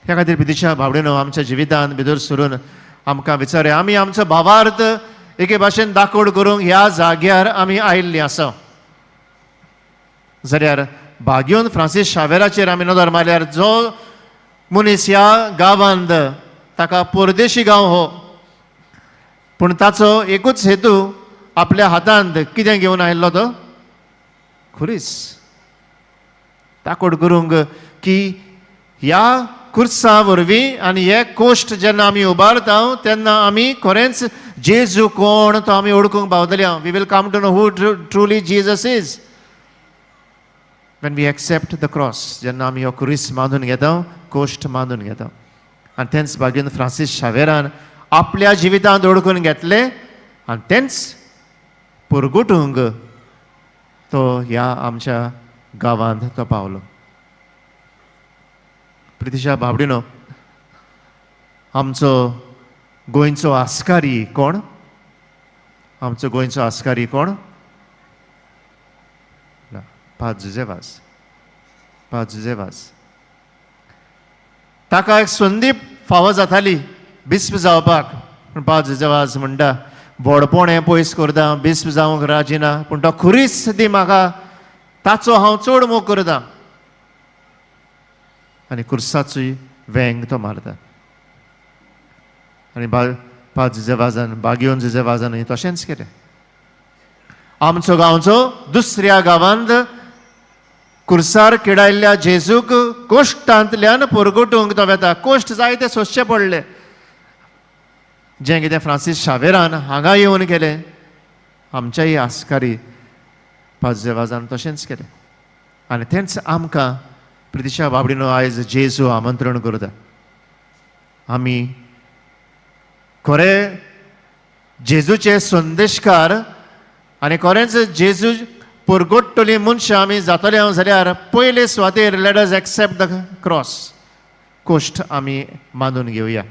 ह्या खातीर प्रितीच्या भावडेनो, आमच्या जिवितांत भितर सरून आमकां विचारया, आमी आमचो भावार्थ एके भाशेन दाकोड करूंक ह्या जाग्यार आमी आयिल्लीं आसा जाल्यार भाग्योन फ्रांसीस शावेराचेर आमी नदर मारल्यार, जो मनीस ह्या गांवांत, ताका परदेशी गांव हो, पूण ताचो एकूच हेतू, आपल्या हातांत कितें घेवन आयिल्लो तो? खुरीस. ताकोड करूंक की ह्या खुर्सा वरवीं आनी हे कोश्ट जेन्ना आमी उबारता तेन्ना आमी खरेंच जेजू कोण तो आमी वळखूंक पावतले. We will come to know who truly Jesus is when we accept the cross. जेन्ना आमी हो खुरीस मानून घेता, कोश्ट मानून घेता. आनी तेंच भागीन फ्रांसीस शावेरान आपल्या जिवितांत ओळखून घेतलें आनी तेंच पुरगुटूंक तो ह्या आमच्या गांवांत तो पावलो. प्रितिशा बाबडिनो, आमचो गोंयचो आस्कारी कोण? आमचो गोंयचो आस्कारी कोण? ना, पाद जुजे वाज. पाद जुजे वाज. ताका एक संदी फावो जाताली बिस्प जावपाक, पूण पाद जुजे वाज म्हणटा, व्हडपण हें पयस करता, बिस्प जावंक राजी ना, पूण तो खुरीस दी म्हाका, ताचो हांव चड मोग करता. आनी खुर्साचोय वेंग तो मारता. आनी बा पाद जुजे वाजान, बागयोन जुजे वाजानूय तशेंच केलें. आमचो गांवचो दुसऱ्या गांवांत कुर्सार किडायल्ल्या जेजूक कोश्टांतल्यान पोरगोटूंक तो वेता. कोश्ट जायते सोंसचे पडले. जें कितें फ्रांसीस शावेरान हांगा येवन केलें, आमच्याय आस्कारी पाजेवाजान तशेंच केलें. आनी तेंच आमकां प्रितिशा बाबडीनो आयज जेजू आमंत्रण करता. आमी खरें जेजूचे संदेशकार आनी खरेंच जेजू पुरगोट्टली मनशां आमी जातले हांव जाल्यार पयले सुवातेर let us accept the cross. Cost आमी मानून घेवया.